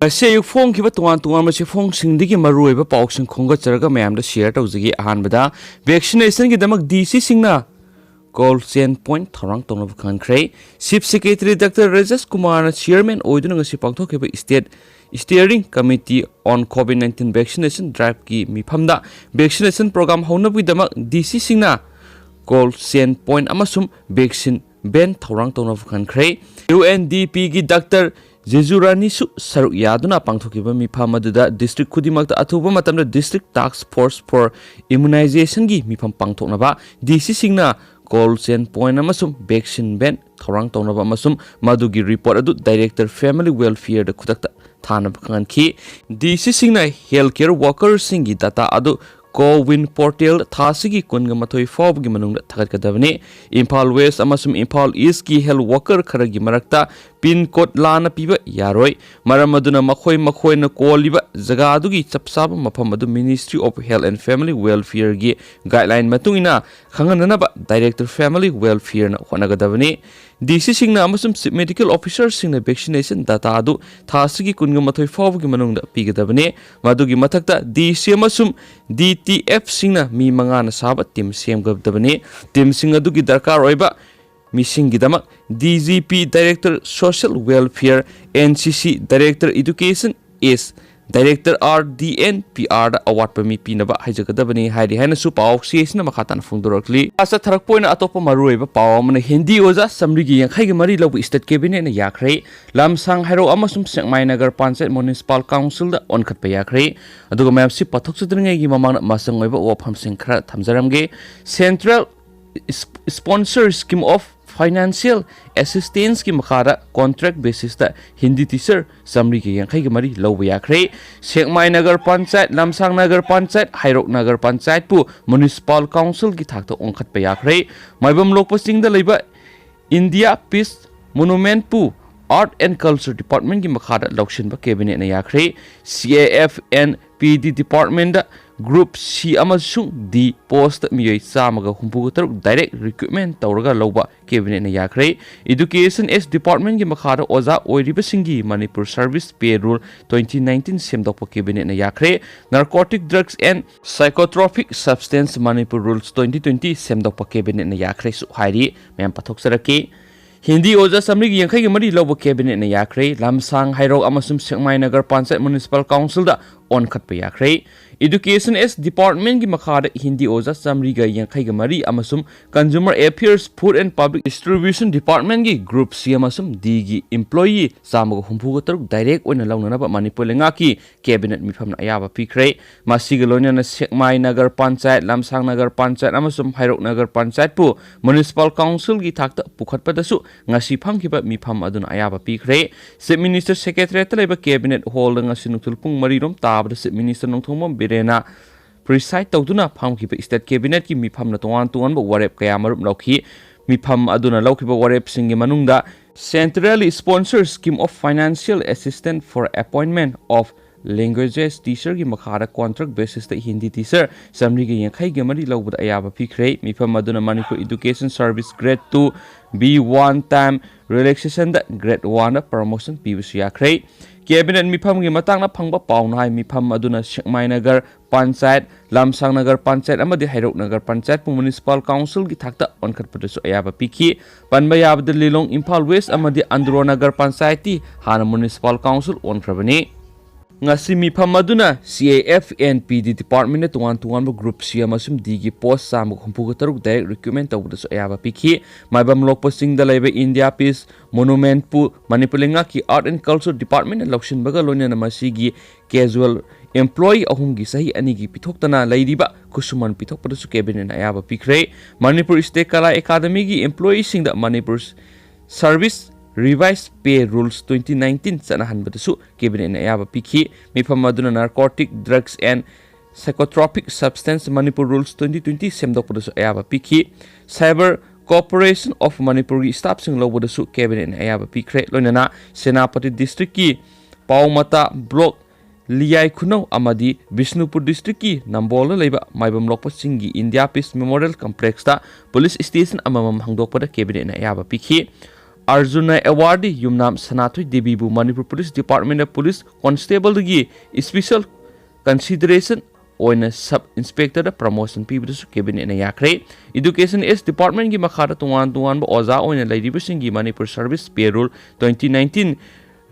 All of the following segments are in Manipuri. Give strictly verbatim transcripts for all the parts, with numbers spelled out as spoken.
ꯉꯁꯤ ꯑꯌꯨꯛ ꯐꯣꯡꯈꯤꯕ ꯇꯣꯉꯥꯟ ꯇꯣꯉꯥꯟꯕ ꯆꯦꯐꯣꯡꯁꯤꯡꯗꯒꯤ ꯃꯔꯨꯑꯣꯏꯕ ꯄꯥꯎꯁꯤꯡ ꯈꯣꯝꯒꯠꯆꯔꯒ ꯃꯌꯥꯝꯗ ꯁꯤꯌꯔ ꯇꯧꯖꯒꯦ꯫ ꯑꯍꯥꯟꯕꯗ, ꯚꯦꯛꯁꯤꯅꯦꯁꯟꯒꯤꯗꯃꯛ ꯗꯤ ꯁꯤꯁꯤꯡꯅ ꯀꯣꯜ ꯆꯦꯟ ꯄꯣꯏꯟꯠ ꯊꯧꯔꯥꯡ ꯇꯧꯅꯕ ꯈꯪꯍꯟꯈ꯭ꯔꯦ꯫ ꯆꯤꯐ ꯁꯦꯀ꯭ꯔꯦꯇꯔꯤ ꯗꯥꯛꯇꯔ ꯔꯥꯖꯦꯁ ꯀꯨꯃꯥꯔꯅ ꯆꯤꯌꯔꯃꯦꯟ ꯑꯣꯏꯗꯨꯅ ꯉꯁꯤ ꯄꯥꯡꯊꯣꯛꯈꯤꯕ state steering committee on covid nineteen vaccination ꯗ꯭ꯔꯥꯏꯚꯀꯤ ꯃꯤꯐꯝꯗ ꯚꯦꯛꯁꯤꯅꯦꯁꯟ ꯄ꯭ꯔꯣꯒ꯭ꯔꯥꯝ ꯍꯧꯅꯕꯒꯤꯗꯃꯛ ꯗꯤ ꯁꯤꯁꯤꯡꯅ ꯀꯣꯜ ꯆꯦꯟ ꯄꯣꯏꯟꯠ ꯑꯃꯁꯨꯡ ꯚꯦꯛꯁꯤꯟ ꯚꯦꯟ ꯊꯧꯔꯥꯡ ꯇꯧꯅꯕ ꯈꯪꯍꯟꯈ꯭ꯔꯦ꯫ ꯌꯨ ꯑꯦꯟ ꯗꯤ ꯄꯤꯒꯤ ꯗꯥꯛꯇꯔ ꯖꯦꯖꯨꯔꯥꯅꯤꯁꯨ ꯁꯔꯨꯛ ꯌꯥꯗꯨꯅ ꯄꯥꯡꯊꯣꯛꯈꯤꯕ ꯃꯤꯐꯝ ꯑꯗꯨꯗ ꯗꯤꯁꯇ꯭ꯔꯤꯛ ꯈꯨꯗꯤꯡꯃꯛꯇ ꯑꯊꯨꯕ ꯃꯇꯝꯗ ꯗꯤꯁꯇ꯭ꯔꯤꯛ ꯇꯥꯛꯁ ꯐꯣꯔꯁ ꯐꯣꯔ ꯏꯃ꯭ꯌꯨꯅꯥꯏꯖꯦꯁꯟꯒꯤ ꯃꯤꯐꯝ ꯄꯥꯡꯊꯣꯛꯅꯕ ꯗꯤ ꯁꯤꯁꯤꯡꯅ ꯀꯣꯜ ꯆꯦꯟ ꯄꯣꯏꯟꯠ ꯑꯃꯁꯨꯡ ꯚꯦꯛꯁꯤꯟ ꯚꯦꯟ ꯊꯧꯔꯥꯡ ꯇꯧꯅꯕ ꯑꯃꯁꯨꯡ ꯃꯗꯨꯒꯤ ꯔꯤꯄꯣꯔꯠ ꯑꯗꯨ ꯗꯥꯏꯔꯦꯛꯇꯔ ꯐꯦꯃꯤꯂꯤ ꯋꯦꯜꯐꯤꯌꯔꯗ ꯈꯨꯗꯛꯇ ꯊꯥꯅꯕ ꯈꯪꯍꯟꯈꯤ꯫ ꯗꯤ ꯁꯤꯁꯤꯡꯅ ꯍꯦꯜꯊ ꯀꯦꯌꯔ ꯋꯥꯔꯀꯔꯁꯤꯡꯒꯤ ꯗꯥꯇꯥ ꯑꯗꯨ ꯀꯣꯋꯤꯟ ꯄꯣꯔꯇꯦꯜ ꯊꯥ ꯑꯁꯤꯒꯤ ꯀꯨꯟꯒ ꯃꯥꯊꯣꯏ ꯐꯥꯎꯕꯒꯤ ꯃꯅꯨꯡꯗ ꯊꯥꯒꯠꯀꯗꯕꯅꯤ꯫ ꯏꯝꯐꯥꯜ ꯋꯦꯁ ꯑꯃꯁꯨꯡ ꯏꯝꯐꯥꯜ ꯏꯁꯀꯤ ꯍꯦꯜꯊ ꯋꯥꯔꯀꯔ ꯈꯔꯒꯤ ꯃꯔꯛꯇ ꯄꯤꯟ ꯀꯣꯗ ꯂꯥꯟꯅ ꯄꯤꯕ ꯌꯥꯔꯣꯏ꯫ ꯃꯔꯝ ꯑꯗꯨꯅ ꯃꯈꯣꯏ ꯃꯈꯣꯏꯅ ꯀꯣꯜꯂꯤꯕ ꯖꯒꯥ ꯑꯗꯨꯒꯤ ꯆꯞ ꯆꯥꯕ ꯃꯐꯝ ꯑꯗꯨ Ministry of Health and Family Welfareꯒꯤ ꯒꯥꯏꯗꯂꯥꯏꯟ ꯃꯇꯨꯡ ꯏꯟꯅ ꯈꯪꯍꯟꯅꯅꯕ ꯗꯥꯏꯔꯦꯛꯇꯔ ꯐꯦꯃꯤꯂꯤ ꯋꯦꯜꯐꯤꯌꯔꯅ ꯍꯣꯠꯅꯒꯗꯕꯅꯤ꯫ ꯗꯤ ꯁꯤꯁꯤꯡꯅ ꯑꯃꯁꯨꯡ ꯆꯤꯐ ꯃꯦꯗꯤꯀꯦꯜ ꯑꯣꯐꯤꯁꯔꯁꯤꯡꯅ ꯚꯦꯛꯁꯤꯅꯦꯁꯟ ꯗꯥꯇꯥ ꯑꯗꯨ ꯊꯥ ꯑꯁꯤꯒꯤ ꯀꯨꯟꯒ ꯃꯥꯊꯣꯏ ꯐꯥꯎꯕꯒꯤ ꯃꯅꯨꯡꯗ ꯄꯤꯒꯗꯕꯅꯤ꯫ ꯃꯗꯨꯒꯤ ꯃꯊꯛꯇ, ꯗꯤ ꯁꯤ ꯑꯃꯁꯨꯡ ꯗꯤ ꯇꯤ ꯑꯦꯐꯁꯤꯡꯅ ꯃꯤ ꯃꯉꯥꯅ ꯁꯥꯕ ꯇꯤꯝ ꯁꯦꯝꯒꯗꯕꯅꯤ꯫ ꯇꯤꯝꯁꯤꯡ ꯑꯗꯨꯒꯤ ꯗꯔꯀꯥꯔ ꯑꯣꯏꯕ ꯃꯤꯁꯤꯡꯒꯤꯗꯃꯛ D G P, director social welfare, N C C, director education, S, director R D N P ꯑꯥꯔꯗ ꯑꯋꯥꯠꯄ ꯃꯤ ꯄꯤꯅꯕ ꯍꯥꯏꯖꯒꯗꯕꯅꯤ ꯍꯥꯏꯔꯤ ꯍꯥꯏꯅꯁꯨ ꯄꯥꯎ ꯆꯦꯁꯤꯅ ꯃꯈꯥ ꯇꯥꯅ ꯐꯣꯡꯗꯣꯔꯛꯂꯤ꯫ ꯆꯠꯊꯔꯛꯄ ꯑꯣꯏꯅ ꯑꯇꯣꯞꯄ ꯃꯔꯨꯑꯣꯏꯕ ꯄꯥꯎ ꯑꯃꯅ, ꯍꯤꯟꯗꯤ ꯑꯣꯖꯥ ꯆꯥꯃꯔꯤꯒꯤ ꯌꯥꯡꯈꯩꯒ ꯃꯔꯤ ꯂꯧꯕ ꯁ꯭ꯇꯦꯠ ꯀꯦꯕꯤꯅꯦꯠꯅ ꯌꯥꯈ꯭ꯔꯦ꯫ ꯂꯝꯁꯥꯡ ꯍꯩꯔꯣꯛ ꯑꯃꯁꯨꯡ ꯁꯦꯛꯃꯥꯏ ꯅꯒꯔ ꯄꯟꯆꯥꯌꯠ ꯃ꯭ꯌꯨꯅꯤꯁꯤꯄꯥꯜ ꯀꯥꯎꯟꯁꯤꯜꯗ ꯑꯣꯟꯈꯠꯄ ꯌꯥꯈ꯭ꯔꯦ꯫ ꯑꯗꯨꯒ ꯃꯌꯥꯝꯁꯤ ꯄꯥꯊꯣꯛꯆꯗ꯭ꯔꯤꯉꯩꯒꯤ ꯃꯃꯥꯡꯗ ꯃꯆꯪ ꯑꯣꯏꯕ ꯋꯥꯐꯝꯁꯤꯡ ꯈꯔ ꯊꯝꯖꯔꯝꯒꯦ꯫ Central Sponsor Scheme of Financial Assistanceꯀꯤ ꯃꯈꯥꯗ ꯀꯣꯟꯇ꯭ꯔꯦꯛ ꯕꯦꯁꯤꯁꯇ ꯍꯤꯟꯗꯤ ꯇꯤꯆꯔ ꯆꯥꯃꯔꯤꯒ ꯌꯥꯡꯈꯩꯒ ꯃꯔꯤ ꯂꯧꯕ ꯌꯥꯈ꯭ꯔꯦ꯫ ꯁꯦꯛꯃꯥꯏ ꯅꯒꯔ ꯄꯟꯆꯥꯌꯠ, ꯂꯝꯁꯥꯡ ꯅꯒꯔ ꯄꯟꯆꯥꯌꯠ, ꯍꯩꯔꯣꯛ ꯅꯒꯔ ꯄꯟꯆꯥꯌꯠꯄꯨ ꯃ꯭ꯌꯨꯅꯤꯁꯤꯄꯥꯜ ꯀꯥꯎꯟꯁꯤꯜꯒꯤ ꯊꯥꯛꯇ ꯑꯣꯟꯈꯠꯄ ꯌꯥꯈ꯭ꯔꯦ꯫ ꯃꯥꯏꯕꯝ ꯂꯣꯛꯄ ꯆꯤꯡꯗ ꯂꯩꯕ ꯏꯟꯗꯤꯌꯥ ꯄꯤꯁ ꯃꯣꯅꯨꯃꯦꯟꯠꯄꯨ Art and Culture Departmentꯀꯤ ꯃꯈꯥꯗ ꯂꯧꯁꯤꯟꯕ Cabinetꯅ ꯌꯥꯈ꯭ꯔꯦ꯫ C A F and P D Departmentꯇ Group C ꯑꯃꯁꯨꯡ D post ꯃꯤꯑꯣꯏ ꯆꯥꯝꯃꯒ ꯍꯨꯝꯐꯨꯒ ꯇꯔꯨꯛ direct recruitment ꯇꯧꯔꯒ ꯂꯧꯕ Cabinetꯅ ꯌꯥꯈ꯭ꯔꯦ꯫ Education S Departmentꯀꯤ ꯃꯈꯥꯗ ꯑꯣꯖꯥ ꯑꯣꯏꯔꯤꯕꯁꯤꯡꯒꯤ Manipur Service Pay Rule twenty nineteen ꯁꯦꯝꯗꯣꯛꯄ Cabinetꯅ ꯌꯥꯈ꯭ꯔꯦ꯫ Narcotic Drugs and Psychotropic Substance Manipur Rules twenty twenty ꯁꯦꯝꯗꯣꯛꯄ Cabinetꯅ ꯌꯥꯈ꯭ꯔꯦꯁꯨ ꯍꯥꯏꯔꯤ꯫ ꯃꯌꯥꯝ ꯄꯥꯊꯣꯛꯆꯔꯛꯀꯦ꯫ ꯍꯤꯟꯗꯤ ꯑꯣꯖꯥ ꯆꯥꯃꯔꯤꯒ ꯌꯥꯡꯈꯩꯒ ꯃꯔꯤ ꯂꯧꯕ Cabinetꯅ ꯌꯥꯈ꯭ꯔꯦ꯫ ꯂꯝꯁꯥꯡ, ꯍꯩꯔꯣꯛ ꯑꯃꯁꯨꯡ ꯁꯦꯛꯃꯥꯏ Nagar panchayat Municipal Councilꯗ ꯑꯣꯟꯈꯠꯄ ꯌꯥꯈ꯭ꯔꯦ꯫ Education S Departmentꯀꯤ ꯃꯈꯥꯗ ꯍꯤꯟꯗꯤ ꯑꯣꯖꯥ ꯆꯥꯃꯔꯤꯒ ꯌꯥꯡꯈꯩꯒ ꯃꯔꯤ ꯑꯃꯁꯨꯡ Consumer Affairs, Food and Public Distribution Departmentꯀꯤ Group C ꯑꯃꯁꯨꯡ Dꯒꯤ employee ꯆꯥꯝꯃꯒ ꯍꯨꯝꯐꯨꯒ ꯇꯔꯨꯛ direct ꯑꯣꯏꯅ ꯂꯧꯅꯅꯕ ꯃꯅꯤꯄꯨꯔ ꯂꯩꯉꯥꯛꯀꯤ Cabinet ꯃꯤꯐꯝꯅ ꯑꯌꯥꯕ ꯄꯤꯈ꯭ꯔꯦ꯫ ꯃꯁꯤꯒ ꯂꯣꯏꯅꯅ ꯁꯦꯛꯃꯥꯏ ꯅꯒꯔ ꯄꯟꯆꯥꯌꯠ, ꯂꯝꯁꯥꯡ ꯅꯒꯔ ꯄꯟꯆꯥꯌꯠ ꯑꯃꯁꯨꯡ ꯍꯩꯔꯣꯛ ꯅꯒꯔ ꯄꯟꯆꯥꯌꯠꯄꯨ Municipal Councilꯒꯤ ꯊꯥꯛꯇ ꯄꯨꯈꯠꯄꯗꯁꯨ ꯉꯁꯤ ꯐꯝꯈꯤꯕ ꯃꯤꯐꯝ ꯑꯗꯨꯅ ꯑꯌꯥꯕ ꯄꯤꯈ꯭ꯔꯦ꯫ Chief Minister Secretariatꯇ ꯂꯩꯕ Cabinet Hallꯗ ꯉꯁꯤ ꯅꯨꯡꯊꯤꯜ ꯄꯨꯡ ꯃꯔꯤ ꯔꯣꯝ ꯇꯥꯕꯗ Chief Minister ꯅꯣꯡꯊꯣꯝꯕꯝ ꯕꯤꯔꯦꯟꯅ preside ꯇꯧꯗꯨꯅ ꯐꯝꯈꯤꯕ State Cabinetꯀꯤ ꯃꯤꯐꯝꯅ ꯇꯣꯉꯥꯟ ꯇꯣꯉꯥꯟꯕ ꯋꯥꯔꯦꯞ ꯀꯌꯥ ꯃꯔꯨꯝ ꯂꯧꯈꯤ꯫ ꯃꯤꯐꯝ ꯑꯗꯨꯅ ꯂꯧꯈꯤꯕ ꯋꯥꯔꯦꯞꯁꯤꯡꯒꯤ ꯃꯅꯨꯡꯗ Centrally Sponsored Scheme of Financial Assistance for Appointment of Languages Teacherꯒꯤ ꯃꯈꯥꯗ contract basisꯇ ꯍꯤꯟꯗꯤ teacher ꯆꯥꯃꯔꯤꯒ ꯌꯥꯡꯈꯩꯒ ꯃꯔꯤ ꯂꯧꯕꯗ ꯑꯌꯥꯕ ꯄꯤꯈ꯭ꯔꯦ꯫ ꯃꯤꯐꯝ ꯑꯗꯨꯅ Manipur Education Service Grade two B one time relaxationꯗ Grade oneꯗ promotion ꯄꯤꯕꯁꯨ ꯌꯥꯈ꯭ꯔꯦ꯫ Cabinet ꯃꯤꯐꯝꯒꯤ ꯃꯇꯥꯡꯗ ꯐꯪꯕ ꯄꯥꯎꯅ ꯍꯥꯏ, ꯃꯤꯐꯝ ꯑꯗꯨꯅ ꯁꯦꯛꯃꯥꯏ ꯅꯒꯔ ꯄꯟꯆꯥꯌꯠ, ꯂꯝꯁꯥꯡ ꯅꯒꯔ ꯄꯟꯆꯥꯌꯠ ꯑꯃꯗꯤ ꯍꯩꯔꯣꯛ ꯅꯒꯔ ꯄꯟꯆꯥꯌꯠꯄꯨ Municipal Councilꯒꯤ ꯊꯥꯛꯇ ꯑꯣꯟꯈꯠꯄꯗꯁꯨ ꯑꯌꯥꯕ ꯄꯤꯈꯤ꯫ ꯄꯟꯕ ꯌꯥꯕꯗ ꯂꯤꯂꯣꯡ, ꯏꯝꯐꯥꯜ West ꯑꯃꯗꯤ ꯑꯟꯗ꯭ꯔꯣ ꯅꯒꯔ ꯄꯟꯆꯥꯌꯠꯇꯤ ꯍꯥꯟꯅ Municipal Council ꯑꯣꯟꯈ꯭ꯔꯕꯅꯤ꯫ ꯉꯁꯤ ꯃꯤꯐꯝ ꯑꯗꯨꯅ C A F and P D Departmentꯅ ꯇꯣꯉꯥꯟ ꯇꯣꯉꯥꯟꯕ Group C ꯑꯃꯁꯨꯡ Dꯒꯤ post ꯆꯥꯝꯃꯒ ꯍꯨꯝꯐꯨꯒ ꯇꯔꯨꯛ direct recruitment ꯇꯧꯕꯗꯁꯨ ꯑꯌꯥꯕ ꯄꯤꯈꯤ꯫ ꯃꯥꯏꯕꯝ ꯂꯣꯛꯄ ꯆꯤꯡꯗ ꯂꯩꯕ India Peace Monumentꯄꯨ ꯃꯅꯤꯄꯨꯔ ꯂꯩꯉꯥꯛꯀꯤ Art and Culture Departmentꯅ ꯂꯧꯁꯤꯟꯕꯒ ꯂꯣꯏꯅꯅ ꯃꯁꯤꯒꯤ casual employee ꯑꯍꯨꯝꯒꯤ ꯆꯍꯤ ꯑꯅꯤꯒꯤ ꯄꯤꯊꯣꯛꯇꯅ ꯂꯩꯔꯤꯕ ꯈꯨꯠꯁꯨꯃꯟ ꯄꯤꯊꯣꯛꯄꯗꯁꯨ Cabinetꯅ ꯑꯌꯥꯕ ꯄꯤꯈ꯭ꯔꯦ꯫ Manipur State Kala Academyꯒꯤ employeeꯁꯤꯡꯗ Manipur Service Revised Pay Rules twenty nineteen ꯆꯠꯅꯍꯟꯕꯗꯁꯨ Cabinetꯅ ꯑꯌꯥꯕ ꯄꯤꯈꯤ꯫ ꯃꯤꯐꯝ ꯑꯗꯨꯅ Narcotic Drugs and Psychotropic Substance Manipur Rules twenty twenty ꯁꯦꯝꯗꯣꯛꯄꯗꯁꯨ ꯑꯌꯥꯕ ꯄꯤꯈꯤ꯫ Cyber Corporation of Manipurꯒꯤ staffꯁꯤꯡ ꯂꯧꯕꯗꯁꯨ cabinetꯅ ꯑꯌꯥꯕ ꯄꯤꯈ꯭ꯔꯦ꯫ ꯂꯣꯏꯅꯅ ꯁꯦꯅꯥꯄꯇꯤ districtꯀꯤ ꯄꯥꯎꯃꯇꯥ block ꯂꯤꯌꯥꯏ ꯈꯨꯅꯧ ꯑꯃꯗꯤ ꯕꯤꯁꯅꯨꯄꯨꯔ districtꯀꯤ ꯅꯝꯕꯣꯜꯗ ꯂꯩꯕ ꯃꯥꯏꯕꯝ ꯂꯣꯛꯄꯁꯤꯡꯒꯤ India Peace Memorial Complexꯇ police station ꯑꯃꯃꯝ ꯍꯥꯡꯗꯣꯛꯄꯗ cabinetꯅ ꯑꯌꯥꯕ ꯄꯤꯈꯤ꯫ ꯑꯔꯖꯨꯅ awardee ꯌꯨꯝꯅꯥꯝ ꯁꯅꯥꯊꯣꯏ ꯗꯦꯕꯤꯕꯨ Manipur police departmentꯇ police constableꯗꯒꯤ special consideration ꯑꯣꯏꯅ sub inspectorꯗ promotion ꯄꯤꯕꯗꯁꯨ cabinetꯅ ꯌꯥꯈ꯭ꯔꯦ꯫ Education S departmentꯀꯤ ꯃꯈꯥꯗ ꯇꯣꯉꯥꯟ ꯇꯣꯉꯥꯟꯕ ꯑꯣꯖꯥ ꯑꯣꯏꯅ ꯂꯩꯔꯤꯕꯁꯤꯡꯒꯤ Manipur service pay rule twenty nineteen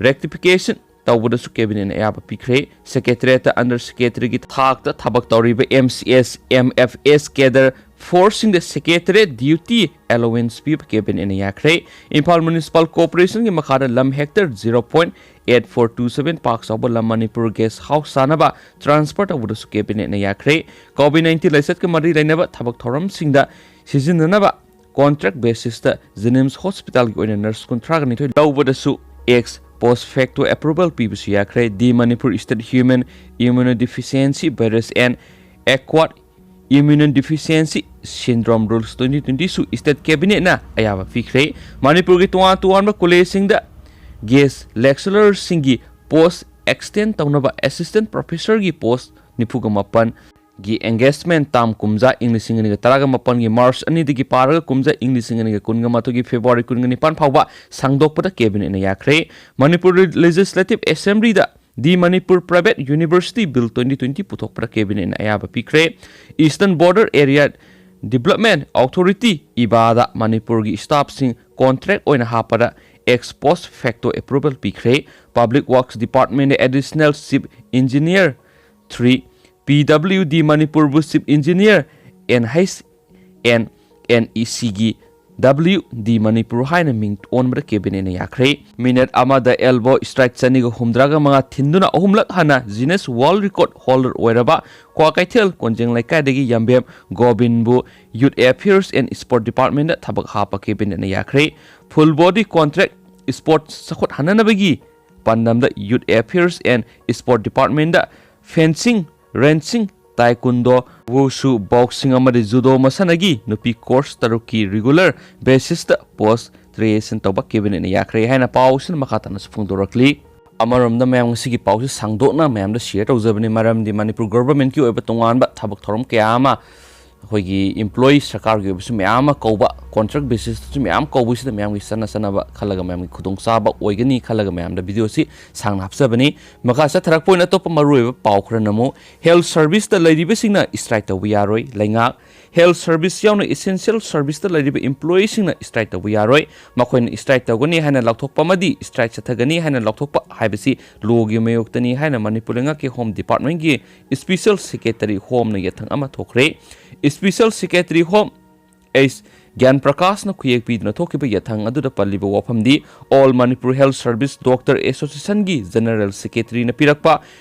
rectification ꯇꯧꯕꯗꯁꯨ cabinetꯅ ꯑꯌꯥꯕ ꯄꯤꯈ꯭ꯔꯦ꯫ Secretariatꯇ under secretaryꯒꯤ ꯊꯥꯛꯇ ꯊꯕꯛ ꯇꯧꯔꯤꯕ M C S, M F S cadre forceꯁꯤꯡꯗ secretariat duty allowance ꯄꯤꯕ cabinetꯅ ꯌꯥꯈ꯭ꯔꯦ꯫ ꯏꯝꯐꯥꯜ Municipal Corporationꯒꯤ ꯃꯈꯥꯗ ꯂꯝ hectare zero point eight four two seven ꯄꯥꯛ ꯆꯥꯎꯕ ꯂꯝ ꯃꯅꯤꯄꯨꯔ guest house ꯁꯥꯅꯕ transfer ꯇꯧꯕꯗꯁꯨ cabinetꯅ ꯌꯥꯈ꯭ꯔꯦ꯫ COVID nineteen ꯂꯥꯏꯆꯠꯀ ꯃꯔꯤ ꯂꯩꯅꯕ ꯊꯕꯛ ꯊꯧꯔꯝꯁꯤꯡꯗ ꯁꯤꯖꯤꯟꯅꯅꯕ contract basisꯇ JNIMS hospitalꯒꯤ ꯑꯣꯏꯅ nurse ꯀꯨꯟꯊ꯭ꯔꯥꯒ ꯅꯤꯊꯣꯏ ꯂꯧꯕꯗꯁꯨ ex post facto approval ꯄꯤꯕꯁꯨ ꯌꯥꯈ꯭ꯔꯦ꯫ D. Manipur State Human Immunodeficiency Virus and Acquired Immunodeficiency Syndrome Rules twenty twentyꯁꯨ state cabinetꯅ ꯑꯌꯥꯕ ꯄꯤꯈ꯭ꯔꯦ꯫ ꯃꯅꯤꯄꯨꯔꯒꯤ ꯇꯣꯉꯥꯟ ꯇꯣꯉꯥꯟꯕ collegeꯁꯤꯡꯗ guest lecturerꯁꯤꯡꯒꯤ post extend ꯇꯧꯅꯕ assistant professorꯒꯤ post ꯅꯤꯐꯨꯒ ꯃꯥꯄꯟꯒꯤ engagement term ꯀꯨꯝꯖꯥ ꯏꯪ ꯂꯤꯁꯤꯡ ꯑꯅꯤꯒ ꯇꯔꯥꯒ ꯃꯥꯄꯟꯒꯤ March ꯑꯅꯤꯗꯒꯤ ꯄꯥꯔꯒ ꯀꯨꯝꯖꯥ ꯏꯪ ꯂꯤꯁꯤꯡ ꯑꯅꯤꯒ ꯀꯨꯟꯒ ꯃꯥꯊꯣꯏꯒꯤ February ꯀꯨꯟꯒ ꯅꯤꯄꯥꯟ ꯐꯥꯎꯕ ꯁꯥꯡꯗꯣꯛꯄꯗ cabinetꯅ ꯌꯥꯈ꯭ꯔꯦ꯫ Manipur Legislative Assemblyꯗ D. Manipur Private University Bill twenty twenty ꯄꯨꯊꯣꯛꯄꯗ cabinetꯅ ꯑꯌꯥꯕ ꯄꯤꯈ꯭ꯔꯦ꯫ Eastern Border Area Development Authority, ꯏꯕꯥꯗ ꯃꯅꯤꯄꯨꯔꯒꯤ staffꯁꯤꯡ contract ꯑꯣꯏꯅ ꯍꯥꯞꯄꯗ ex post facto approval ꯄꯤꯈ꯭ꯔꯦ꯫ Public Works Departmentꯗ Additional Chief Engineer three, P W D ꯃꯅꯤꯄꯨꯔꯕꯨ Chief Engineer N H N N E Cꯒꯤ W D Manipur ꯍꯥꯏꯅ ꯃꯤꯡ ꯑꯣꯟꯕꯗ cabinetꯅ ꯌꯥꯈ꯭ꯔꯦ꯫ Minute ꯑꯃꯗ elbow strike ꯆꯅꯤꯒ ꯍꯨꯝꯗ꯭ꯔꯥꯒ ꯃꯉꯥ ꯊꯤꯟꯗꯨꯅ ꯑꯍꯨꯝꯂꯛ ꯍꯟꯅ Guinness World Record holder ꯑꯣꯏꯔꯕ ꯀ꯭ꯋꯥꯀꯩꯊꯦꯜ ꯀꯣꯟꯖꯦꯡ ꯂꯩꯀꯥꯏꯗꯒꯤ ꯌꯥꯝꯕꯦꯝ ꯒꯣꯕꯤꯟꯕꯨ Youth Affairs and Sport Departmentꯗ ꯊꯕꯛ ꯍꯥꯞꯄ cabinetꯅ ꯌꯥꯈ꯭ꯔꯦ꯫ Full body contact sport ꯆꯥꯎꯈꯠꯍꯟꯅꯕ ꯄꯥꯟꯗꯝꯗ Youth Affairs and Sport Departmentꯗ fencing, wrenching, taekwondo, wushu, boxing ꯑꯃꯗꯤ ꯖꯨꯗꯣ ꯃꯁꯥꯟꯅꯒꯤ ꯅꯨꯄꯤ ꯀꯣꯔꯁ ꯇꯔꯨꯛꯀꯤ ꯔꯤꯒꯨꯂꯔ ꯕꯦꯁꯤꯁꯇ ꯄꯣꯁ ꯀ꯭ꯔꯤꯌꯦꯁꯟ ꯇꯧꯕ ꯀꯦꯕꯤꯅꯦꯠꯅ ꯌꯥꯈ꯭ꯔꯦ ꯍꯥꯏꯅ ꯄꯥꯎ ꯑꯁꯤꯅ ꯃꯈꯥ ꯇꯥꯅꯁꯨ ꯐꯣꯡꯗꯣꯔꯛꯂꯤ꯫ ꯑꯃꯔꯣꯝꯗ ꯃꯌꯥꯝ ꯉꯁꯤꯒꯤ ꯄꯥꯎꯁꯤ ꯁꯥꯡꯗꯣꯛꯅ ꯃꯌꯥꯝꯗ ꯁꯤꯌꯔ ꯇꯧꯖꯕꯅꯤ, ꯃꯔꯝꯗꯤ ꯃꯅꯤꯄꯨꯔ ꯒꯣꯚꯔꯟꯃꯦꯟꯠꯀꯤ ꯑꯣꯏꯕ ꯇꯣꯉꯥꯟꯕ ꯊꯕꯛ ꯊꯧꯔꯝ ꯀꯌꯥ ꯑꯃ ꯑꯩꯈꯣꯏꯒꯤ ꯏꯝꯄ꯭ꯂꯣꯌꯤ ꯁꯔꯀꯥꯔꯒꯤ ꯑꯣꯏꯕꯁꯨ ꯃꯌꯥꯝ ꯑꯃ ꯀꯧꯕ, ꯀꯣꯟꯇ꯭ꯔꯦꯛ ꯕꯦꯁꯤꯁꯇꯁꯨ ꯃꯌꯥꯝ ꯀꯧꯕꯁꯤꯗ ꯃꯌꯥꯝꯒꯤ ꯆꯠꯅ ꯆꯠꯅꯕ ꯈꯜꯂꯒ ꯃꯌꯥꯝꯒꯤ ꯈꯨꯗꯣꯡꯆꯥꯕ ꯑꯣꯏꯒꯅꯤ ꯈꯜꯂꯒ ꯃꯌꯥꯝꯗ ꯚꯤꯗꯤꯑꯣꯁꯤ ꯁꯥꯡꯅ ꯍꯥꯞꯆꯕꯅꯤ꯫ ꯃꯈꯥ ꯆꯠꯊꯔꯛꯄ ꯑꯣꯏꯅ ꯑꯇꯣꯞꯄ ꯃꯔꯨꯑꯣꯏꯕ ꯄꯥꯎ ꯈꯔꯅ ꯑꯃꯨꯛ ꯍꯦꯜꯊ ꯁꯔꯚꯤꯁꯇ ꯂꯩꯔꯤꯕꯁꯤꯡꯅ ꯁ꯭ꯇ꯭ꯔꯥꯏꯛ ꯇꯧꯕ ꯌꯥꯔꯣꯏ꯫ ꯂꯩꯉꯥꯛ ꯍꯦꯜꯊ ꯁꯔꯚꯤꯁ ꯌꯥꯎꯅ ꯏꯁꯦꯟꯁꯤꯌꯦꯜ ꯁꯔꯚꯤꯁꯇ ꯂꯩꯔꯤꯕ ꯏꯝꯄ꯭ꯂꯣꯌꯤꯁꯤꯡꯅ ꯁ꯭ꯇ꯭ꯔꯥꯏꯛ ꯇꯧꯕ ꯌꯥꯔꯣꯏ꯫ ꯃꯈꯣꯏꯅ ꯁ꯭ꯇ꯭ꯔꯥꯏꯛ ꯇꯧꯒꯅꯤ ꯍꯥꯏꯅ ꯂꯥꯎꯊꯣꯛꯄ ꯑꯃꯗꯤ ꯁ꯭ꯇ꯭ꯔꯥꯏꯛ ꯆꯠꯊꯒꯅꯤ ꯍꯥꯏꯅ ꯂꯥꯎꯊꯣꯛꯄ ꯍꯥꯏꯕꯁꯤ ꯂꯣꯒꯤ ꯃꯥꯌꯣꯛꯇꯅꯤ ꯍꯥꯏꯅ ꯃꯅꯤꯄꯨꯔ ꯂꯩꯉꯥꯛꯀꯤ ꯍꯣꯝ ꯗꯤꯄꯥꯔꯠꯃꯦꯟꯠꯀꯤ ꯁ꯭ꯄꯦꯁꯤꯌꯦꯜ ꯁꯦꯀ꯭ꯔꯦꯇꯔꯤ ꯍꯣꯝꯅ ꯌꯥꯊꯪ ꯑꯃ ꯊꯣꯛꯈ꯭ꯔꯦ꯫ ꯁ꯭ꯄꯦꯁꯤꯌꯦꯜ ꯁꯦꯀ꯭ꯔꯦꯇꯔꯤ ꯍꯣꯝ ꯑꯩꯆ ꯒ꯭ꯌꯥꯟ ꯄ꯭ꯔꯀꯥꯁꯅ ꯈꯨꯌꯦꯛ ꯄꯤꯗꯨꯅ ꯊꯣꯛꯈꯤꯕ ꯌꯥꯊꯪ ꯑꯗꯨꯗ ꯄꯜꯂꯤꯕ ꯋꯥꯐꯝꯗꯤ all Manipur health service doctor ꯑꯦꯁꯣꯁꯤꯌꯦꯁꯟꯒꯤ ꯖꯦꯅꯔꯦꯜ ꯁꯦꯀ꯭ꯔꯦꯇꯔꯤꯅ ꯄꯤꯔꯛꯄ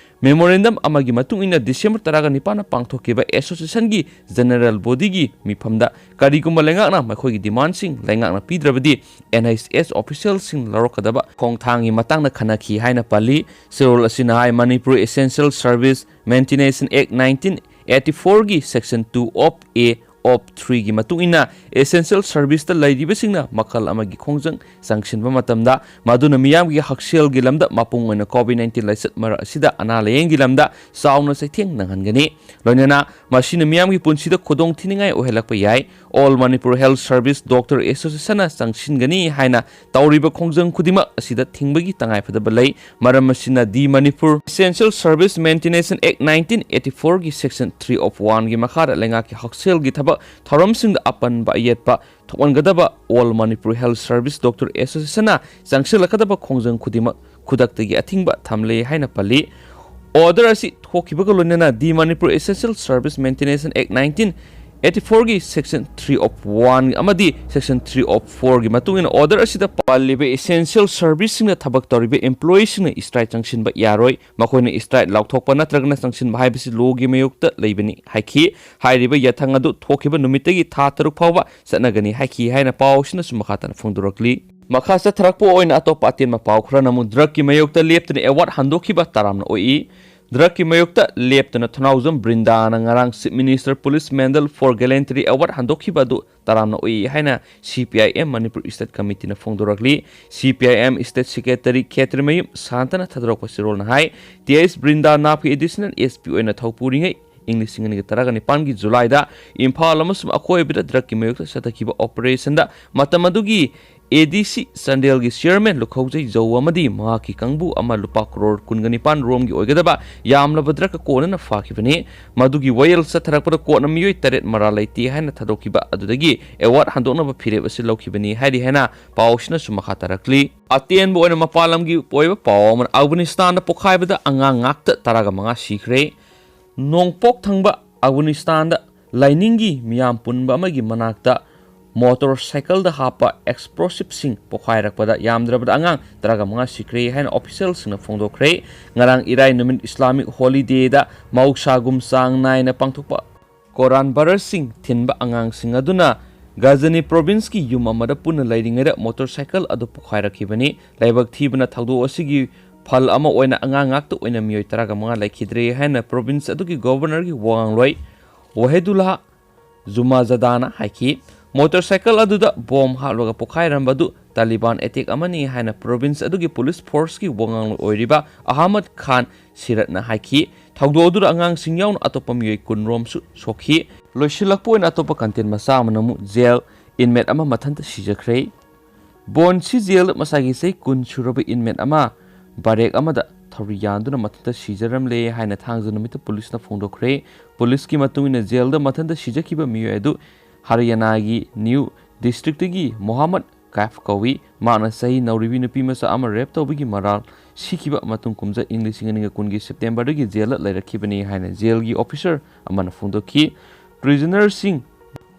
ꯃꯦꯃꯣꯔꯦꯟꯗꯝ ꯑꯃꯒꯤ ꯃꯇꯨꯡ ꯏꯟꯅ ꯗꯤꯁꯦꯝꯕꯔ ꯇꯔꯥꯒ ꯅꯤꯄꯥꯟꯗ ꯄꯥꯡꯊꯣꯛꯈꯤꯕ ꯑꯦꯁꯣꯁꯤꯌꯦꯁꯟꯒꯤ ꯖꯦꯅꯔꯦꯜ ꯕꯣꯗꯤꯒꯤ ꯃꯤꯐꯝꯗ ꯀꯔꯤꯒꯨꯝꯕ ꯂꯩꯉꯥꯛꯅ ꯃꯈꯣꯏꯒꯤ ꯗꯤꯃꯥꯟꯁꯤꯡ ꯂꯩꯉꯥꯛꯅ ꯄꯤꯗ꯭ꯔꯕꯗꯤ ꯑꯦꯟ ꯑꯩꯆ ꯑꯦꯁ ꯑꯣꯐꯤꯁꯤꯌꯦꯜꯁꯤꯡ ꯂꯧꯔꯛꯀꯗꯕ ꯈꯣꯡꯊꯥꯡꯒꯤ ꯃꯇꯥꯡꯗ ꯈꯟꯅꯈꯤ ꯍꯥꯏꯅ ꯄꯜꯂꯤ꯫ ꯆꯦꯔꯣꯜ ꯑꯁꯤꯅ ꯍꯥꯏ, Manipur essential service maintenance act nineteen eighty ꯐꯣꯔꯒꯤ section two of A of ꯊ꯭ꯔꯤꯒꯤ ꯃꯇꯨꯡ ꯏꯟꯅ ꯏꯁꯦꯟꯁꯤꯌꯦꯜ ꯁꯔꯚꯤꯁꯇ ꯂꯩꯔꯤꯕꯁꯤꯡꯅ ꯃꯈꯜ ꯑꯃꯒꯤ ꯈꯣꯡꯖꯪ ꯆꯪꯁꯤꯟꯕ ꯃꯇꯝꯗ ꯃꯗꯨꯅ ꯃꯤꯌꯥꯝꯒꯤ ꯍꯛꯁꯦꯜꯒꯤ ꯂꯝꯗ, ꯃꯄꯨꯡ ꯑꯣꯏꯅ ꯀꯣꯚꯤꯗ ꯅꯥꯏꯟꯇꯤꯟ ꯂꯥꯏꯆꯠ ꯃꯔꯛ ꯑꯁꯤꯗ ꯑꯅꯥ ꯂꯥꯌꯦꯡꯒꯤ ꯂꯝꯗ ꯆꯥꯎꯅ ꯆꯩꯊꯦꯡ ꯅꯪꯍꯟꯒꯅꯤ꯫ ꯂꯣꯏꯅꯅ ꯃꯁꯤꯅ ꯃꯤꯌꯥꯝꯒꯤ ꯄꯨꯟꯁꯤꯗ ꯈꯨꯗꯣꯡꯊꯤꯅꯤꯡꯉꯥꯏ ꯑꯣꯏꯍꯜꯂꯛꯄ ꯌꯥꯏ꯫ All Manipur health service doctor ꯑꯦꯁꯣꯁꯤꯌꯦꯁꯟꯅ ꯆꯪꯁꯤꯟꯒꯅꯤ ꯍꯥꯏꯅ ꯇꯧꯔꯤꯕ ꯈꯣꯡꯖꯪ ꯈꯨꯗꯤꯡꯃꯛ ꯑꯁꯤꯗ ꯊꯤꯡꯕꯒꯤ ꯇꯉꯥꯏꯐꯗꯕ ꯂꯩ꯫ ꯃꯔꯝ ꯑꯁꯤꯅ the Manipur essential service maintenance act nineteen eighty ꯐꯣꯔꯒꯤ ꯁꯦꯛꯁꯟ ꯊ꯭ꯔꯤ ꯑꯣꯐ ꯋꯥꯟꯒꯤ ꯃꯈꯥꯗ ꯂꯩꯉꯥꯛꯀꯤ ꯍꯛꯁꯦꯜꯒꯤ ꯊꯕꯛ ꯊꯧꯔꯝꯁꯤꯡꯗ ꯑꯄꯟꯕ ꯑꯌꯦꯠꯄ ꯊꯣꯛꯍꯟꯒꯗꯕ all Manipur health service doctor ꯑꯦꯁꯣꯁꯤꯌꯦꯁꯟꯅ ꯆꯪꯁꯤꯜꯂꯛꯀꯗꯕ ꯈꯣꯡꯖꯪ ꯈꯨꯗꯤꯡꯃꯛ ꯈꯨꯗꯛꯇꯒꯤ ꯑꯊꯤꯡꯕ ꯊꯝꯂꯦ ꯍꯥꯏꯅ ꯄꯜꯂꯤ꯫ ꯑꯣꯔꯗꯔ ꯑꯁꯤ ꯊꯣꯛꯈꯤꯕꯒ ꯂꯣꯏꯅꯅ ꯗꯤ Manipur essential service maintenance act nineteen eighty ꯐꯣꯔꯒꯤ ꯁꯦꯛꯁꯟ ꯊ꯭ꯔꯤ ꯑꯣꯐ ꯋꯥꯟ ꯑꯃꯗꯤ ꯁꯦꯛꯁꯟ ꯊ꯭ꯔꯤ ꯑꯣꯐ ꯐꯣꯔꯒꯤ ꯃꯇꯨꯡ ꯏꯟꯅ ꯑꯣꯔꯗꯔ ꯑꯁꯤꯗ ꯄꯜꯂꯤꯕ ꯏꯁꯦꯟꯁꯤꯌꯦꯜ ꯁꯔꯚꯤꯁꯁꯤꯡꯗ ꯊꯕꯛ ꯇꯧꯔꯤꯕ ꯏꯝꯄ꯭ꯂꯣꯌꯤꯁꯤꯡꯅ ꯁ꯭ꯇ꯭ꯔꯥꯏꯛ ꯆꯪꯁꯤꯟꯕ ꯌꯥꯔꯣꯏ꯫ ꯃꯈꯣꯏꯅ ꯁ꯭ꯇ꯭ꯔꯥꯏꯛ ꯂꯥꯎꯊꯣꯛꯄ ꯅꯠꯇ꯭ꯔꯒꯅ ꯆꯪꯁꯤꯟꯕ ꯍꯥꯏꯕꯁꯤ ꯂꯣꯒꯤ ꯃꯥꯌꯣꯛꯇ ꯂꯩꯕꯅꯤ ꯍꯥꯏꯈꯤ꯫ ꯍꯥꯏꯔꯤꯕ ꯌꯥꯊꯪ ꯑꯗꯨ ꯊꯣꯛꯈꯤꯕ ꯅꯨꯃꯤꯠꯇꯒꯤ ꯊꯥ ꯇꯔꯨꯛ ꯐꯥꯎꯕ ꯆꯠꯅꯒꯅꯤ ꯍꯥꯏꯈꯤ ꯍꯥꯏꯅ ꯄꯥꯎ ꯑꯁꯤꯅꯁꯨ ꯃꯈꯥ ꯇꯥꯅ ꯐꯣꯡꯗꯣꯔꯛꯂꯤ꯫ ꯃꯈꯥ ꯆꯠꯊꯔꯛꯄ ꯑꯣꯏꯅ ꯑꯇꯣꯞꯄ ꯑꯇꯦꯟꯕ ꯄꯥꯎ ꯈꯔꯅ ꯑꯃꯨꯛ ꯗ꯭ꯔꯒꯀꯤ ꯃꯥꯌꯣꯛꯇ ꯂꯦꯞꯇꯅ ꯑꯦꯋꯥꯔꯗ ꯍꯟꯗꯣꯛꯈꯤꯕ ꯇꯔꯥꯝꯅ ꯑꯣꯛꯏ꯫ ꯗ꯭ꯔꯒꯀꯤ ꯃꯥꯌꯣꯛꯇ ꯂꯦꯞꯇꯅ ꯊꯧꯅꯥꯎꯖꯝ ꯕ꯭ꯔꯤꯟꯗꯥꯅ ꯉꯔꯥꯡ Chief Minister Police Medal for Gallantry Award ꯍꯟꯗꯣꯛꯈꯤꯕ ꯑꯗꯨ ꯇꯔꯥꯝꯅ ꯑꯣꯛꯏ ꯍꯥꯏꯅ C P I M Manipur State Committeeꯅ ꯐꯣꯡꯗꯣꯔꯛꯂꯤ꯫ C P I M State Secretary Khetrimayum ꯁꯥꯟꯇꯅ ꯊꯥꯗꯣꯔꯛꯄ ꯆꯦꯔꯣꯜꯅ high, T S ꯕ꯭ꯔꯤꯟꯗꯥ ꯅꯥꯞꯀꯤ Additional S P ꯑꯣꯏꯅ ꯊꯧꯄꯨꯔꯤꯉꯩ ꯏꯪ ꯂꯤꯁꯤꯡ ꯑꯅꯤꯒ ꯇꯔꯥꯒ ꯅꯤꯄꯥꯟꯒꯤ ꯖꯨꯂꯥꯏꯗ ꯏꯝꯐꯥꯜ ꯑꯃꯁꯨꯡ ꯑꯀꯣꯏꯕꯗ ꯗ꯭ꯔꯒꯀꯤ ꯃꯥꯌꯣꯛꯇ ꯆꯠꯊꯈꯤꯕ operationꯗ ꯃꯇꯝ ꯑꯗꯨꯒꯤ A D C ꯆꯥꯟꯗꯦꯜꯒꯤ chairman ꯂꯨꯈꯧꯖꯩ ꯖꯧ ꯑꯃꯗꯤ ꯃꯍꯥꯛꯀꯤ ꯀꯥꯡꯕꯨ ꯑꯃ ꯂꯨꯄꯥ ꯀ꯭ꯔꯣꯔ ꯀꯨꯟꯒ ꯅꯤꯄꯥꯟ ꯔꯣꯝꯒꯤ ꯑꯣꯏꯒꯗꯕ ꯌꯥꯝꯂꯕ ꯗ꯭ꯔꯒ ꯀꯣꯟꯅꯅ ꯐꯥꯈꯤꯕꯅꯤ꯫ ꯃꯗꯨꯒꯤ ꯋꯥꯌꯦꯜ ꯆꯠꯊꯔꯛꯄꯗ ꯀꯣꯟꯅ ꯃꯤꯑꯣꯏ ꯇꯔꯦꯠ ꯃꯔꯥꯜ ꯂꯩꯇꯦ ꯍꯥꯏꯅ ꯊꯥꯗꯣꯛꯈꯤꯕ ꯑꯗꯨꯗꯒꯤ award ꯍꯟꯗꯣꯛꯅꯕ ꯐꯤꯔꯦꯞ ꯑꯁꯤ ꯂꯧꯈꯤꯕꯅꯤ ꯍꯥꯏꯔꯤ ꯍꯥꯏꯅ ꯄꯥꯎꯁꯤꯅꯁꯨ ꯃꯈꯥ ꯇꯥꯔꯛꯂꯤ꯫ ꯑꯇꯦꯟꯕ ꯑꯣꯏꯅ ꯃꯄꯥꯟ ꯂꯝꯒꯤ ꯑꯣꯏꯕ ꯄꯥꯎ ꯑꯃꯅ, ꯑꯐꯒꯥꯅꯤꯁꯇꯥꯟꯗ ꯄꯣꯈꯥꯏꯕꯗ ꯑꯉꯥꯡ ꯉꯥꯛꯇ ꯇꯔꯥꯒ ꯃꯉꯥ ꯁꯤꯈ꯭ꯔꯦ꯫ ꯅꯣꯡꯄꯣꯛ ꯊꯪꯕ ꯑꯐꯒꯥꯅꯤꯁꯇꯥꯟꯗ ꯂꯥꯏꯅꯤꯡꯒꯤ ꯃꯤꯌꯥꯝ ꯄꯨꯟꯕ ꯑꯃꯒꯤ ꯃꯅꯥꯛꯇ ꯃꯣꯇꯣꯔ ꯁꯥꯏꯀꯜꯗ ꯍꯥꯞꯄ explosiveꯁꯤꯡ ꯄꯣꯈꯥꯏꯔꯛꯄꯗ ꯌꯥꯝꯗ꯭ꯔꯕꯗ ꯑꯉꯥꯡ ꯇꯔꯥꯒ ꯃꯉꯥ ꯁꯤꯈ꯭ꯔꯦ ꯍꯥꯏꯅ officialꯁꯤꯡꯅ ꯐꯣꯡꯗꯣꯛꯈ꯭ꯔꯦ꯫ ꯉꯔꯥꯡ ꯏꯔꯥꯏ ꯅꯨꯃꯤꯠ Islamic holidayꯗ ꯃꯍꯧꯁꯥꯒꯨꯝ ꯆꯥꯡ ꯅꯥꯏꯅ ꯄꯥꯡꯊꯣꯛꯄ ꯀꯣꯔꯥꯟ ꯚꯔꯁꯁꯤꯡ ꯊꯤꯟꯕ ꯑꯉꯥꯡꯁꯤꯡ ꯑꯗꯨꯅ ꯒꯖꯅꯤ provinceꯀꯤ ꯌꯨꯝ ꯑꯃꯗ ꯄꯨꯟꯅ ꯂꯩꯔꯤꯉꯩꯗ ꯃꯣꯇꯣꯔ ꯁꯥꯏꯀꯜ ꯑꯗꯨ ꯄꯣꯈꯥꯏꯔꯛꯈꯤꯕꯅꯤ꯫ ꯂꯥꯏꯕꯛ ꯊꯤꯕꯅ ꯊꯧꯗꯣꯛ ꯑꯁꯤꯒꯤ ꯐꯜ ꯑꯃ ꯑꯣꯏꯅ ꯑꯉꯥꯡ ꯉꯥꯛꯇ ꯑꯣꯏꯅ ꯃꯤꯑꯣꯏ ꯇꯔꯥꯒ ꯃꯉꯥ ꯂꯩꯈꯤꯗ꯭ꯔꯦ ꯍꯥꯏꯅ province ꯑꯗꯨꯒꯤ governorꯒꯤ ꯋꯥꯉꯥꯡꯂꯣꯏ ꯋꯥꯍꯦꯗꯨꯜꯂꯥꯍ ꯖꯨꯃꯥꯖꯥꯗꯥꯅ ꯍꯥꯏꯈꯤ꯫ ꯃꯣꯇꯣꯔ ꯁꯥꯏꯀꯜ ꯑꯗꯨꯗ ꯕꯣꯝ ꯍꯥꯞꯂꯒ ꯄꯣꯈꯥꯏꯔꯝꯕ ꯑꯗꯨ ꯇꯥꯂꯤꯕꯥꯟ attack ꯑꯃꯅꯤ ꯍꯥꯏꯅ province ꯑꯗꯨꯒꯤ police forceꯀꯤ ꯋꯥꯉꯥꯡꯂꯣꯏ ꯑꯣꯏꯔꯤꯕ ꯑꯍꯃꯗ ꯈꯥꯟ ꯁꯤꯔꯠꯅ ꯍꯥꯏꯈꯤ꯫ ꯊꯧꯗꯣꯛ ꯑꯗꯨꯗ ꯑꯉꯥꯡꯁꯤꯡ ꯌꯥꯎꯅ ꯑꯇꯣꯞꯄ ꯃꯤꯑꯣꯏ ꯀꯨꯟ ꯔꯣꯝꯁꯨ ꯁꯣꯛꯈꯤ꯫ ꯂꯣꯏꯁꯤꯜꯂꯛꯄ ꯑꯣꯏꯅ ꯑꯇꯣꯞꯄ content ꯃꯆꯥ ꯑꯃꯅ ꯑꯃꯨꯛ jail inmate ꯑꯃ ꯃꯊꯟꯇ ꯁꯤꯖꯈ꯭ꯔꯦ꯫ ꯕꯣꯟꯁꯤ jailꯗ ꯃꯁꯥꯒꯤ ꯆꯍꯤ ꯀꯨꯟ ꯁꯨꯔꯕ inmate ꯑꯃ barrack ꯑꯃꯗ ꯊꯧꯔꯤ ꯌꯥꯟꯗꯨꯅ ꯃꯊꯟꯇ ꯁꯤꯖꯔꯝꯂꯦ ꯍꯥꯏꯅ ꯊꯥꯡꯖ ꯅꯨꯃꯤꯠꯇ policeꯅ ꯐꯣꯡꯗꯣꯛꯈ꯭ꯔꯦ꯫ Policeꯀꯤ ꯃꯇꯨꯡ ꯏꯟꯅ jailꯗ ꯃꯊꯟꯇ ꯁꯤꯖꯈꯤꯕ ꯃꯤꯑꯣꯏ ꯑꯗꯨ ꯍꯔꯤꯌꯥꯅꯥꯒꯤ ꯅꯤꯎ districtꯇꯒꯤ ꯃꯣꯍꯝꯃꯗ ꯀꯥꯏꯐ ꯀꯧꯏ꯫ ꯃꯍꯥꯛꯅ ꯆꯍꯤ ꯅꯧꯔꯤꯕꯤ ꯅꯨꯄꯤ ꯃꯆꯥ ꯑꯃ rape ꯇꯧꯕꯒꯤ ꯃꯔꯥꯜ ꯁꯤꯈꯤꯕ ꯃꯇꯨꯡ ꯀꯨꯝꯖꯥ ꯏꯪ ꯂꯤꯁꯤꯡ ꯑꯅꯤꯒ ꯀꯨꯟꯒꯤ Septemberꯗꯒꯤ jailꯗ ꯂꯩꯔꯛꯈꯤꯕꯅꯤ ꯍꯥꯏꯅ jailꯒꯤ officer ꯑꯃꯅ ꯐꯣꯡꯗꯣꯛꯈꯤ꯫ Prisonerꯁꯤꯡ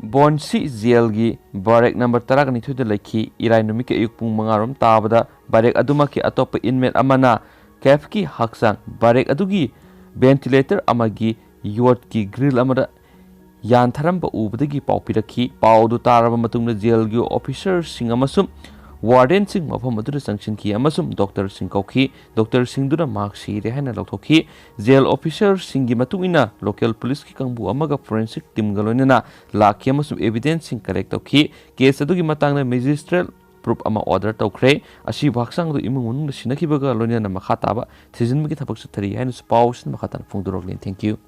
ꯕꯣꯟꯁꯤ jailꯒꯤ barrack number ꯇꯔꯥꯒ ꯅꯤꯊꯣꯏꯗ ꯂꯩꯈꯤ꯫ ꯏꯔꯥꯏ ꯅꯨꯃꯤꯠꯀꯤ ꯑꯌꯨꯛ ꯄꯨꯡ ꯃꯉꯥ ꯔꯣꯝ ꯇꯥꯕꯗ barrack ꯑꯗꯨꯃꯛꯀꯤ ꯑꯇꯣꯞꯄ inmate ꯑꯃꯅ ꯀꯥꯏꯐꯀꯤ ꯍꯛꯆꯥꯡ barrack ꯑꯗꯨꯒꯤ ventilator ꯑꯃꯒꯤ ꯌꯣꯠꯀꯤ grill ꯑꯃꯗ ꯌꯥꯟꯊꯔꯝꯕ ꯎꯕꯗꯒꯤ ꯄꯥꯎ ꯄꯤꯔꯛꯈꯤ꯫ ꯄꯥꯎ ꯑꯗꯨ ꯇꯥꯔꯕ ꯃꯇꯨꯡꯗ jailꯒꯤ officerꯁꯤꯡ ꯑꯃꯁꯨꯡ Wardenꯁꯤꯡ ꯃꯐꯝ ꯑꯗꯨꯗ ꯆꯪꯁꯤꯟꯈꯤ ꯑꯃꯁꯨꯡ doctorꯁꯤꯡ ꯀꯧꯈꯤ꯫ Doctorꯁꯤꯡꯗꯨꯅ ꯃꯍꯥꯛ ꯁꯤꯔꯦ ꯍꯥꯏꯅ ꯂꯥꯎꯊꯣꯛꯈꯤ꯫ Jail officerꯁꯤꯡꯒꯤ ꯃꯇꯨꯡ ꯏꯟꯅ, local policeꯀꯤ ꯀꯥꯡꯕꯨ ꯑꯃꯒ forensic teamꯒ ꯂꯣꯏꯅꯅ ꯂꯥꯛꯈꯤ ꯑꯃꯁꯨꯡ evidenceꯁꯤꯡ collect ꯇꯧꯈꯤ꯫ Case ꯑꯗꯨꯒꯤ ꯃꯇꯥꯡꯗ magistral proof ꯑꯃ order ꯇꯧꯈ꯭ꯔꯦ꯫ ꯑꯁꯤꯕꯨ ꯍꯛꯆꯥꯡꯗꯨ ꯏꯃꯨꯡ ꯃꯅꯨꯡꯗ ꯁꯤꯟꯅꯈꯤꯕꯒ ꯂꯣꯏꯅꯅ ꯃꯈꯥ ꯇꯥꯕ ꯊꯤꯖꯤꯟꯕꯒꯤ ꯊꯕꯛ ꯆꯠꯊꯔꯤ ꯍꯥꯏꯅꯁꯨ ꯄꯥꯎꯁꯤꯅ ꯃꯈꯥ ꯇꯥꯅ ꯐꯣꯡꯗꯣꯔꯛꯂꯤ꯫ Thank you꯫